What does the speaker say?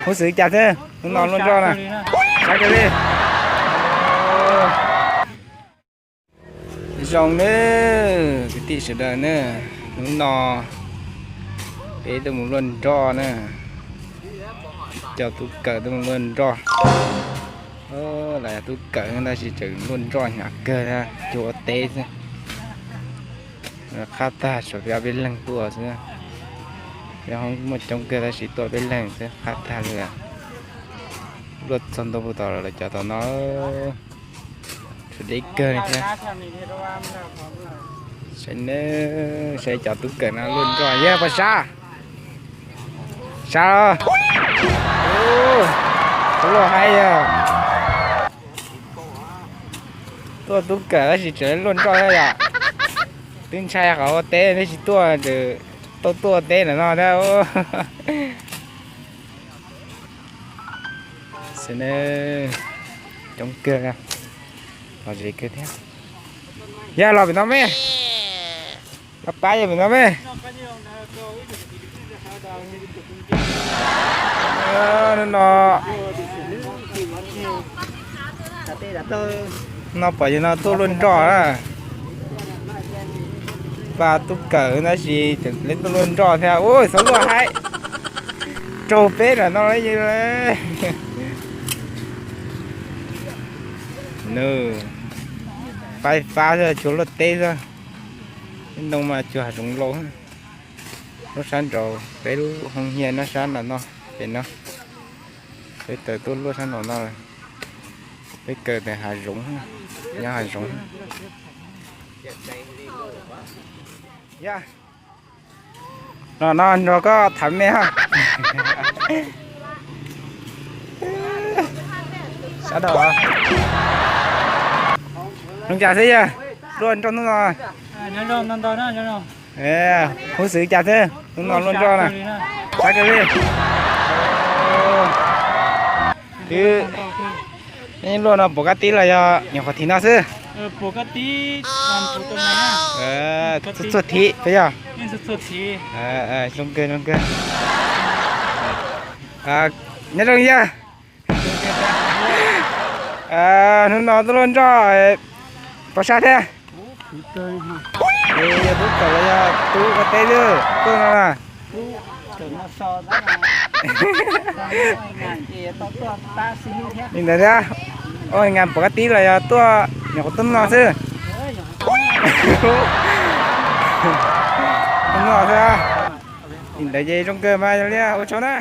Huv xwm cas xwb, hnub no luaj nroj na. Sab kawg li. Zoo nawb kwv tij sawv daws na, hnub no peb tuaj mus luaj nroj na, coj tub kawm tuaj mus luaj nroj. Los yog tub kawm tab sis tseem luaj nroj hnyav kawg, cuag ua teb xwb. Qab tag tshuav peb ob peb leeg tuaj xwb. Peb ho muaj coob kawg tab sis tuaj peb leeg xwb qab tag li. Luaj txog ntua puag tom lawv cov tom no, tshuav deb kawg li thiab. Saib, saib cov tub kawm no luaj nroj yog pab sab. Sab los, luaj haib yog. Tuaj tub kawm tab sis tseem luaj nroj thiab yom. Twb ntshai qhov ua teb tab sis tuaj, tuaj ua teb ntawm no thiab. Coob kawg, los ze kawg thiab. Yog los pem no me, pab pab yog pem no me. No, no pom yog no tuaj luaj nroj na. Pab tub kawm tab sis lawv tuaj luaj nroj thiab. Ua xov luaj haib, raug peb ntawm no li. Nws faib fab xwb, cuag luaj teb xwb. Ib ntoo mas cuag hav zoov lauj. Lub sab nraud peb lub hoob hias nyob sab nram no, pem no. Peb taws tuaj luaj sab nraud no, peb kaw ntawm hav zoov, nyob hav zoov. Yog, no no nrog koj tham me ha. Sab nraud, zoo cas xwb yog luaj nroj hnub no? Huv xwm cas xwb hnub no luaj nroj na? Sab kawg li. Twb, luaj no puas kab tib los yog nyuam qhuav thim no xwb? Txhua thim puas yog? Zoo kawg, zoo kawg. Nyob zoo yawg. Hnub no tuaj luaj nroj, pab sab thiab. Yog tub kawm los yog tub ua teb lawm tuaj no na? Li ntawd thiab, ua nkas puas kab tib los yog tuaj nyuam qhuav tuaj no xwb? Tuaj no xwb. Li ntawd ces zoo kawg mas yog li ua tsaug na.